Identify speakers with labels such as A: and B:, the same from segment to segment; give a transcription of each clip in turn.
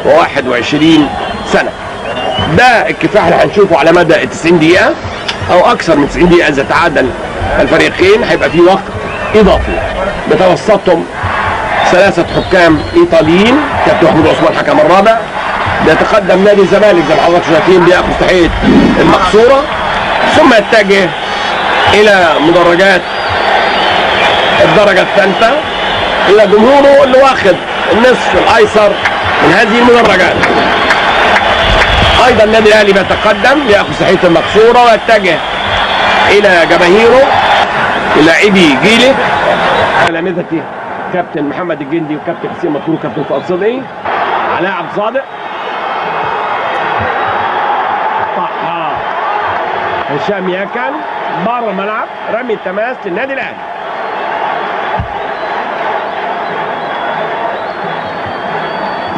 A: و21 سنة. ده الكفاح اللي هنشوفه على مدى 90 دقيقة أو أكثر من 90 دقيقة. إذا تعادل الفريقين هيبقى في وقت إضافي. بتوسطهم 3 حكام إيطاليين، كابتن محمود عثمان الحكم الرابع. بيتقدم نادي الزمالك زي ما حضراتكم شايفين، بياخذ تحية المقصورة ثم يتجه إلى مدرجات الدرجة الثالثة إلى جمهوره اللي واخد النصف الأيسر من هذه المدرجات. ايضا النادي الاهلي بيتقدم لياخذ تحية المقصورة ويتجه الى جماهيره لاعبي جيله. تلامذتي كابتن محمد الجندي وكابتن حسين مطلوب وكابتن فؤاد صدقي. علاء عبد الصادق طحا هشام ياكل بره الملعب، رمي التماس للنادي الاهلي.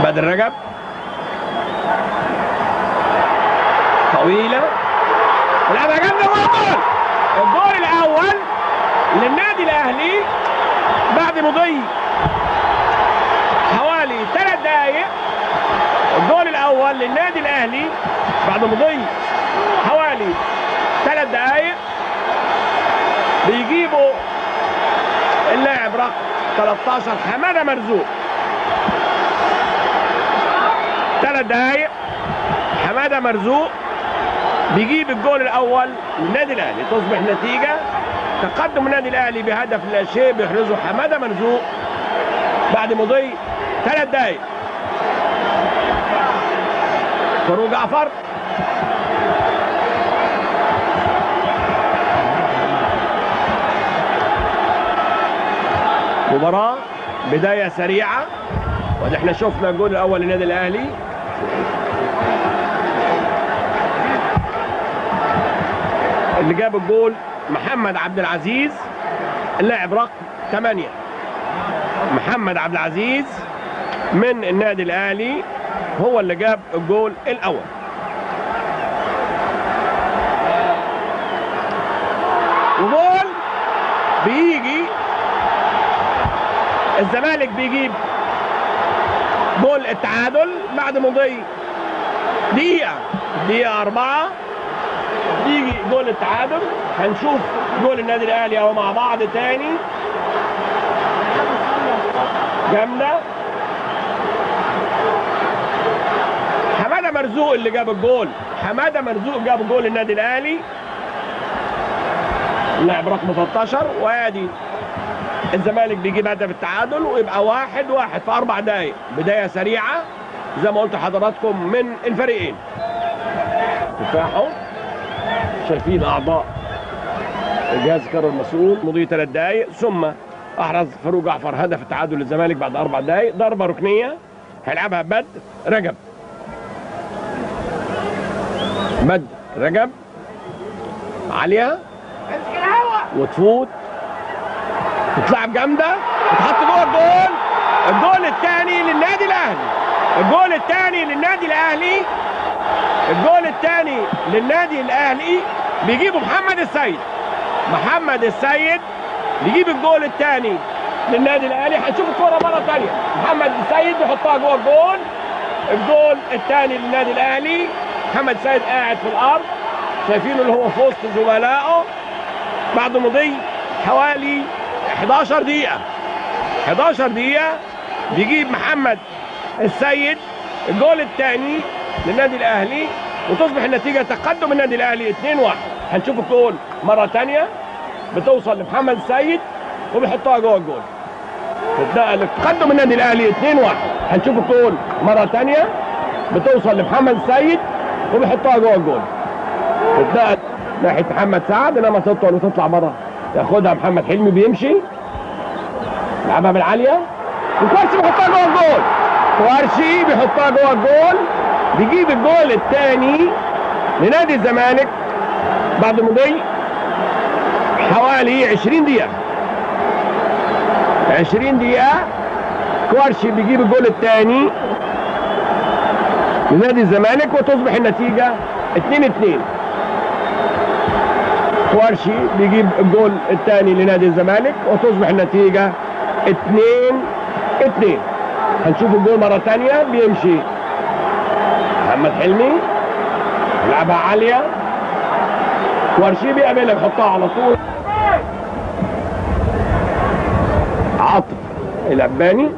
A: بدر رجب طويلة، لعبة جامدة، جول! الجول الأول للنادي الأهلي بعد مضي حوالي 3 دقايق. الجول الأول للنادي الأهلي بعد مضي حوالي 3 دقايق، بيجيبوا اللاعب رقم 13 حمادة مرزوق. 3 دقايق حمادة مرزوق بيجيب الجول الاول للنادي الاهلي. تصبح نتيجة تقدم النادي الاهلي بهدف لا شيء بيحرزه حمادة مرزوق بعد مضي 3 دقايق. فاروق جعفر مباراة بداية سريعة، وادي احنا شفنا الجول الاول للنادي الاهلي. اللي جاب الجول محمد عبد العزيز اللاعب رقم 8، محمد عبد العزيز من النادي الاهلي هو اللي جاب الجول الاول. وجول بيجي الزمالك بيجيب جول التعادل بعد مضي دقيقة 4 بيجي جول التعادل. هنشوف جول النادي الاهلي اهو مع بعض تاني، جامدة. حمادة مرزوق اللي جاب الجول، حمادة مرزوق جاب جول النادي الاهلي اللاعب رقم 13. وادي الزمالك بيجيب هدف التعادل ويبقى 1-1 في 4 دقايق. بداية سريعة زي ما قلت لحضراتكم من الفريقين. كفاحه شايفين اعضاء الجهاز القرار المسؤول مضي 3 دقايق، ثم احرز فاروق جعفر هدف التعادل للزمالك بعد 4 دقايق. ضربه ركنيه هيلعبها بدر رجب، بدر رجب عالية وتفوت تتلعب جامدة وتحط جوه الجول. الجول الثاني للنادي الاهلي، الجول الثاني للنادي الاهلي، الجول الثاني للنادي الاهلي بيجيبه محمد السيد. محمد السيد بيجيب الجول الثاني للنادي الاهلي. هنشوف الكورة مرة ثانية، محمد السيد بيحطها جوه الجول. الجول الثاني للنادي الاهلي. محمد السيد قاعد في الارض، شايفينه اللي هو في وسط زملائه بعد مضي حوالي 11 دقيقة. 11 دقيقة بيجيب محمد السيد الجول الثاني للنادي الاهلي، وتصبح النتيجة تقدم النادي الاهلي 2-1. هنشوف الجول مرة ثانية، بتوصل لمحمد السيد وبيحطها جوه الجول. تتنقل تقدم النادي الاهلي 2-1. هنشوف الجول مرة ثانية، بتوصل لمحمد السيد وبيحطها جوه الجول. تتنقل ناحية محمد سعد، انما تطول وتطلع بره، ياخدها محمد حلمي بيمشي يلعبها بالعاليه، وكوارشي بيحطها جوه الجول. كوارشي بيحطها جوه الجول، بيجيب الجول الثاني لنادي الزمالك بعد مضي حوالي 20 دقيقة، 20 دقيقة كوارشي بيجيب الجول الثاني لنادي الزمالك وتصبح النتيجة 2-2. كوارشي بيجيب الجول الثاني لنادي الزمالك وتصبح النتيجة 2-2. هنشوف الجول مرة ثانية، بيمشي محمد حلمي يلعبها عالية، كوارشي بيقابلها بيحطها على طول. عاطف الأباني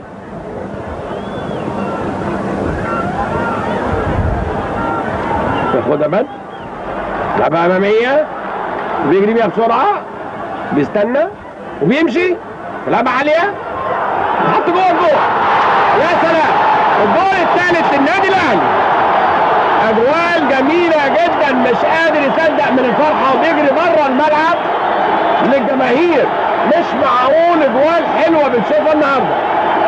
A: ياخدها بدر، لعبها أمامية، بيجري بيها بسرعة، بيستنى وبيمشي، لعبها عالية، حط جوه الجول. يا سلام، الجول الثالث للنادي الأهلي. أجوال جميلة جدا، مش قادر يصدق من الفرحة وبيجري بره الملعب للجماهير. مش معقول، اجوال حلوة بنشوفها النهارده.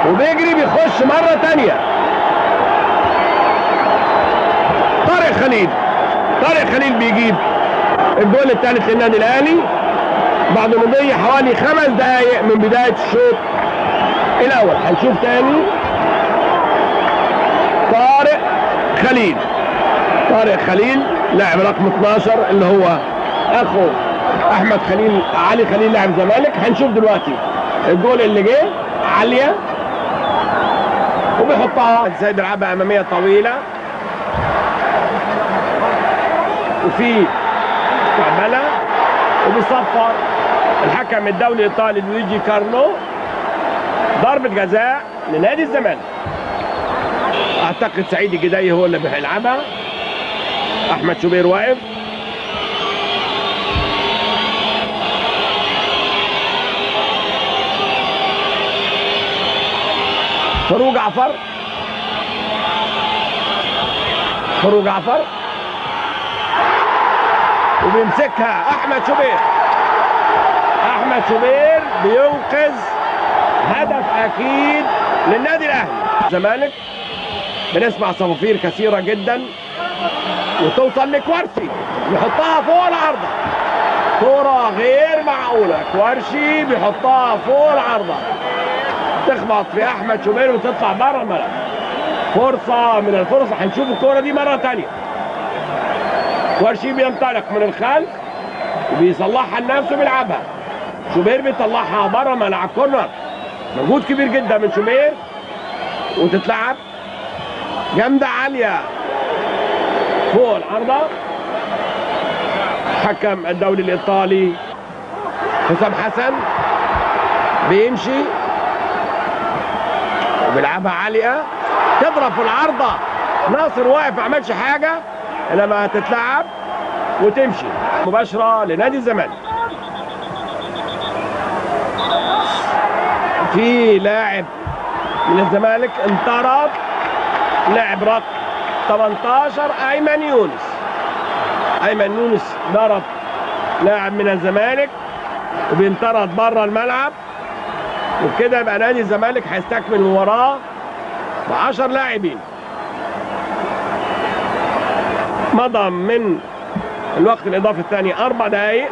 A: وبيجري بيخش مرة ثانية. طارق خليل، طارق خليل بيجيب الجول الثالث للنادي الاهلي بعد مضي حوالي 5 دقائق من بداية الشوط الاول. هنشوف تاني طارق خليل، طارق خليل لاعب رقم 12 اللي هو اخو احمد خليل، علي خليل لاعب زمالك. هنشوف دلوقتي الجول اللي جه عالية وبيحطها ازاي، بيلعبها امامية طويلة وفي كعبله، وبيصفر الحكم الدولي الايطالي لويجي كارلو ضربه جزاء لنادي الزمالك. اعتقد سعيد الجداي هو اللي بيلعبها، احمد شوبير واقف. فاروق جعفر، فاروق جعفر وبيمسكها احمد شوبير. احمد شوبير بينقذ هدف اكيد للنادي الاهلي. الزمالك بنسمع صفافير كثيرة جدا وتوصل لكوارشي يحطها فوق العارضة. كرة غير معقولة، كوارشي بيحطها فوق العارضة، تخبط في احمد شوبير وتطلع بره الملعب. فرصة من الفرص، هنشوف الكرة دي مرة ثانية. كوارشي بينطلق من الخلف وبيصلحها لنفسه بيلعبها، شوبير بيطلعها بره ملعب كورنر. مجهود كبير جدا من شوبير وتتلعب جامدة عالية فوق العارضة. حكم الدولي الايطالي حسام حسن بيمشي وبيلعبها عالية، تضرب في العارضة، ناصر واقف ما عملش حاجة، لما تتلعب وتمشي مباشرة لنادي الزمالك. في لاعب من الزمالك انطرد، لاعب رقم 18 ايمن يونس. ايمن يونس ضرب لاعب من الزمالك وبينطرد بره الملعب، وبكده يبقى نادي الزمالك هيستكمل المباراة ب10 لاعبين. مضى من الوقت الاضافي الثاني 4 دقائق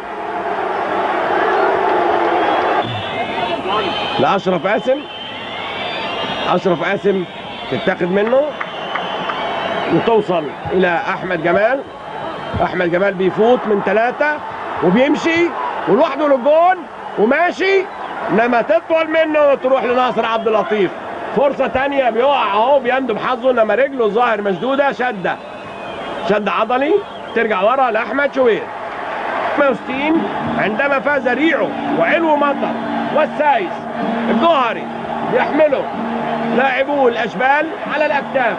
A: لاشرف قاسم. اشرف قاسم تتاخد منه وتوصل الى احمد جمال. احمد جمال بيفوت من 3 وبيمشي ولوحده للجون وماشي، انما تطول منه وتروح لناصر عبد اللطيف. فرصة ثانية، بيقع اهو، بيندب حظه، انما رجله ظاهر مشدودة، شده شد عضلي، ترجع ورا لاحمد شوبير. 160 عندما فاز ريعو وعلو مطر والسايس الجوهري بيحمله لاعبو الاشبال على الاكتاف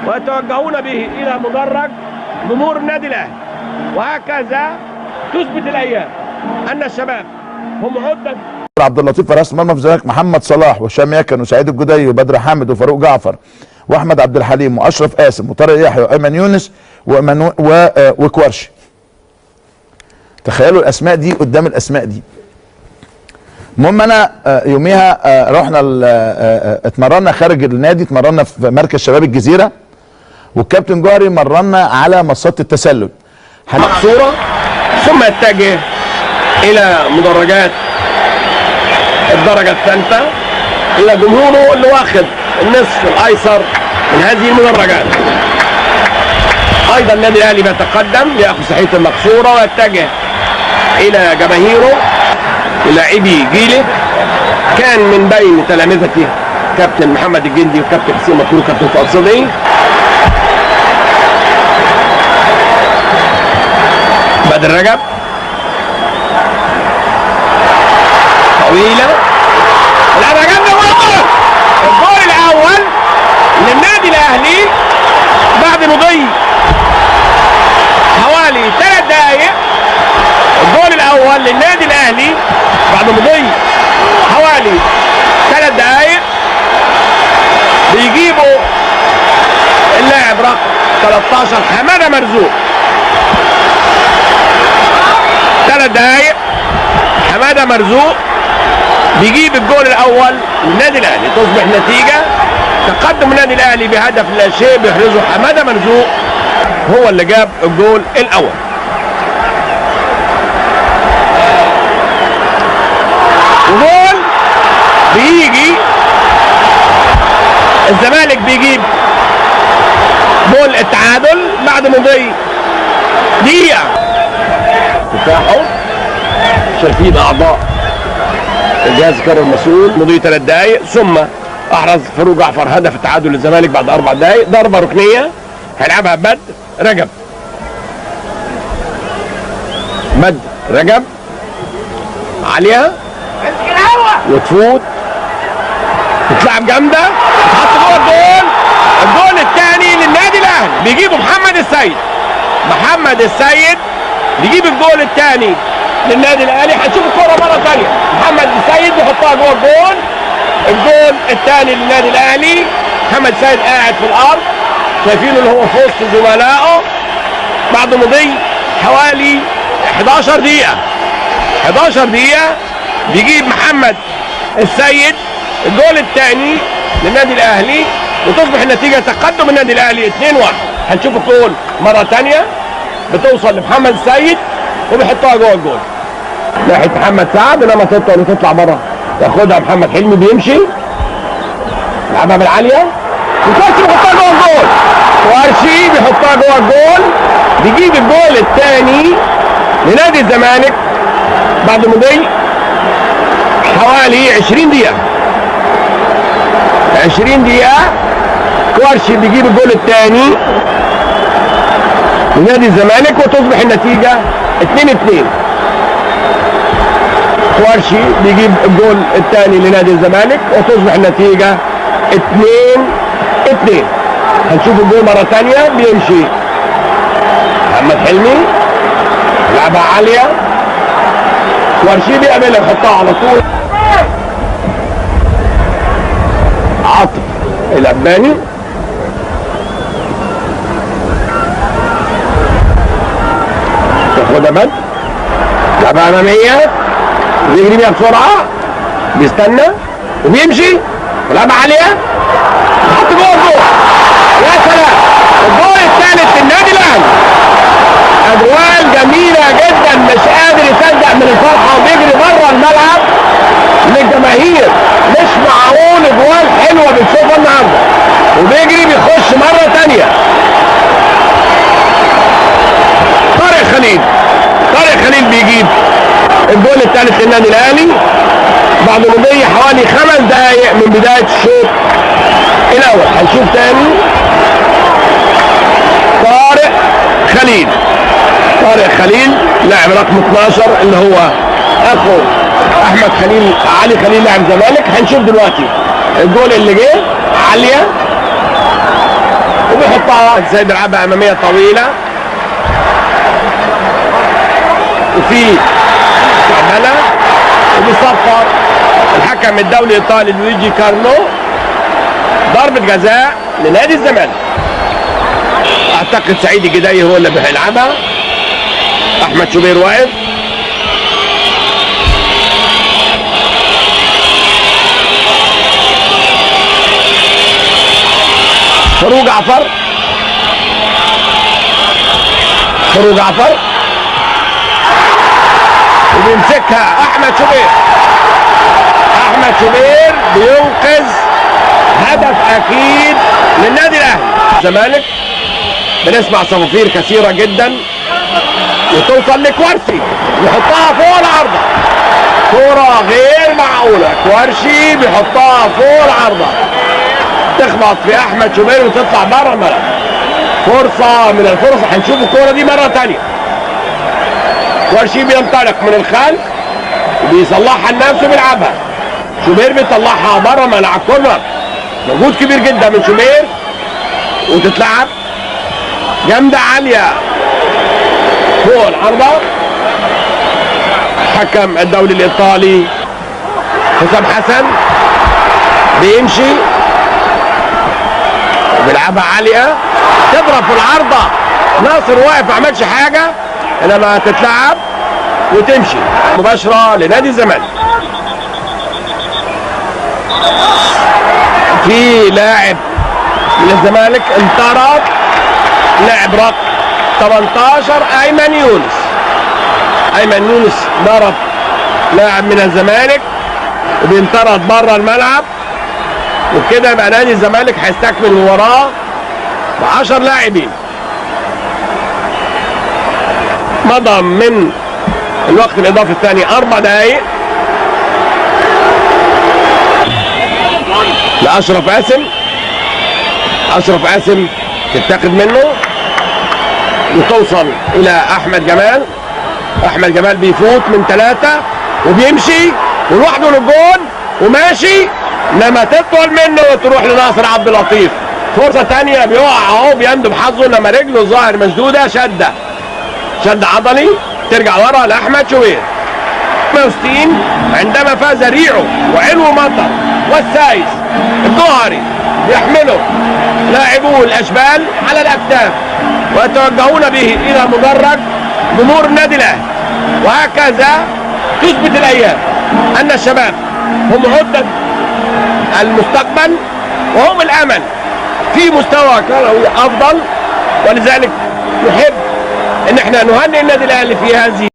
A: ويتوجهون به الى مدرج جمهور النادي الاهلي. وهكذا تثبت الايام ان الشباب هم عده.
B: عبد اللطيف في راس المرمى في الزمالك، محمد صلاح وهشام يكن وسعيد الجدي وبدر حامد وفاروق جعفر واحمد عبد الحليم واشرف قاسم وطارق يحيى وايمن يونس وكوارشي. تخيلوا الاسماء دي قدام الاسماء دي. المهم انا يوميها رحنا اتمرنا خارج النادي، اتمرنا في مركز شباب الجزيرة، والكابتن جوهري مرنا على مصاده التسلل. مقصورة
A: ثم يتجه الى مدرجات الدرجة الثالثة، الى جمهوره اللي واخد النصف الايسر من هذه المدرجات. ايضا النادي الاهلي بيتقدم ليأخذ صحية المقصورة ويتجه الى جماهيره للاعبي جيله. كان من بين تلامذته كابتن محمد الجندي وكابتن حسين مطلوب وكابتن فؤاد صدقي. بدر رجب طويلة، لعبها جامدة، جول! الجول الاول للنادي الاهلي بعد مضي حوالي 3 دقائق. الجول الاول للنادي الاهلي بعد مضي حوالي 3 دقائق، بيجيبوا اللاعب رقم 13 حمادة مرزوق. 3 دقائق حمادة مرزوق بيجيب الجول الاول للنادي الاهلي. تصبح نتيجة تقدم النادي الاهلي بهدف لا شيء بيحرزه حمادة مرزوق، هو اللي جاب الجول الاول. وجول بيجي الزمالك بيجيب جول التعادل بعد مضي دقيقة. تفاحة شايفين اعضاء الجهاز الكروي المسؤول مضي 3 دقائق، ثم احرز فاروق جعفر هدف التعادل للزمالك بعد 4 دقائق. ضربه ركنيه هيلعبها بدر رجب. بدر رجب عالية وتفوت، تتلعب جامدة، تتحط جوه الجول. الجول الثاني للنادي الاهلي بيجيبه محمد السيد. محمد السيد بيجيب الجول الثاني للنادي الاهلي. هنشوف الكورة مرة ثانية، محمد السيد بيحطها جوه الجول. الجول الثاني للنادي الاهلي. محمد السيد قاعد في الارض، شايفينه اللي هو في وسط زملائه بعد مضي حوالي 11 دقيقة. 11 دقيقة بيجيب محمد السيد الجول الثاني للنادي الاهلي، وتصبح النتيجة تقدم النادي الاهلي 2-1. هنشوف الجول مرة ثانية، بتوصل لمحمد السيد وبيحطها جوه الجول ناحية محمد سعد، انما تطلع بره، ياخدها محمد حلمي، بيمشي يلعبها بالعاليه، وكوارشي بيحطها جوه الجول. كوارشي بيحطها جوه الجول، بيجيب الجول الثاني لنادي الزمالك بعد مضي حوالي 20 دقيقة. 20 دقيقة كوارشي بيجيب الجول الثاني لنادي الزمالك، وتصبح النتيجة 2-2. كوارشي بيجيب الجول الثاني لنادي الزمالك وتصبح النتيجة 2-2. هنشوف الجول مرة ثانية، بيمشي محمد حلمي، لعبها عالية، كوارشي بيقابلها بيحطها على طول. عاطف الأباني ياخدها بدر، لعبها أمامية، بيجري بيها بسرعة، بيستنى وبيمشي، ولعبها عالية، حط جوه الجول. يا سلام، الجول الثالث للنادي الأهلي. أجوال جميلة جدا، مش قادر يصدق من الفرحة وبيجري بره الملعب للجماهير. مش معقول أجوال حلوة بنشوفها النهارده، وبيجري بيخش مرة ثانية. طارق خليل، طارق خليل بيجيب الجول الثالث للنادي الاهلي بعد مضي حوالي 5 دقائق من بداية الشوط الاول. هنشوف تاني طارق خليل. طارق خليل لاعب رقم 12 اللي هو اخو احمد خليل، علي خليل لاعب زمالك. هنشوف دلوقتي الجول اللي جه عالية وبيحطها ازاي، بيلعبها امامية طويلة وفي استعمالها، وبيصفر الحكم الدولي الايطالي لويجي كارلو ضربة جزاء لنادي الزمالك. اعتقد سعيد الجداي هو اللي بيلعبها. احمد شوبير واقف. فاروق جعفر، فاروق جعفر وبيمسكها احمد شوبير. احمد شوبير بينقذ هدف اكيد للنادي الاهلي. الزمالك بنسمع صفافير كثيرة جدا، وتوصل لكوارسي يحطها فوق العارضة. كرة غير معقولة، كوارشي بيحطها فوق العارضة، تخبط في احمد شوبير وتطلع بره الملعب. فرصة من الفرص، هنشوف الكورة دي مرة ثانية. كوارشي بينطلق من الخلف وبيصلحها لنفسه بيلعبها، شوبير بيطلعها بره ملعب كورنر. مجهود كبير جدا من شوبير، وتتلعب جامدة عالية فوق العارضة. حكم الدولي الايطالي حسام حسن بيمشي وبيلعبها عالية، تضرب في العارضة. ناصر واقف ما عملش حاجة، انما تتلعب وتمشي مباشرة لنادي الزمالك. في لاعب من الزمالك انطرد، لاعب رقم 18 ايمن يونس. ايمن يونس ضرب لاعب من الزمالك وبينطرد بره الملعب، وبكده يبقى نادي الزمالك هيستكمل المباراة ب10 لاعبين. مضى من الوقت الاضافي الثاني 4 دقائق لاشرف قاسم. اشرف قاسم تتاخد منه وتوصل الى احمد جمال. احمد جمال بيفوت من 3 وبيمشي ولوحده للجون وماشي، لما تطول منه وتروح لناصر عبد اللطيف. فرصة ثانية، بيقع اهو، بيندب حظه لما رجله ظاهر مشدودة، شد عضلي، ترجع ورا لاحمد شوبير. 60 عندما فاز ريعو وعلو مطر والسايس الجوهري يحمله لاعبو الاشبال على الاكتاف ويتوجهون به الى مدرج جمهور النادي الاهلي. وهكذا تثبت الايام ان الشباب هم عده المستقبل وهم الامل في مستوى كروي افضل، ولذلك نحب ان احنا نهنئ النادي الاهلي في هذه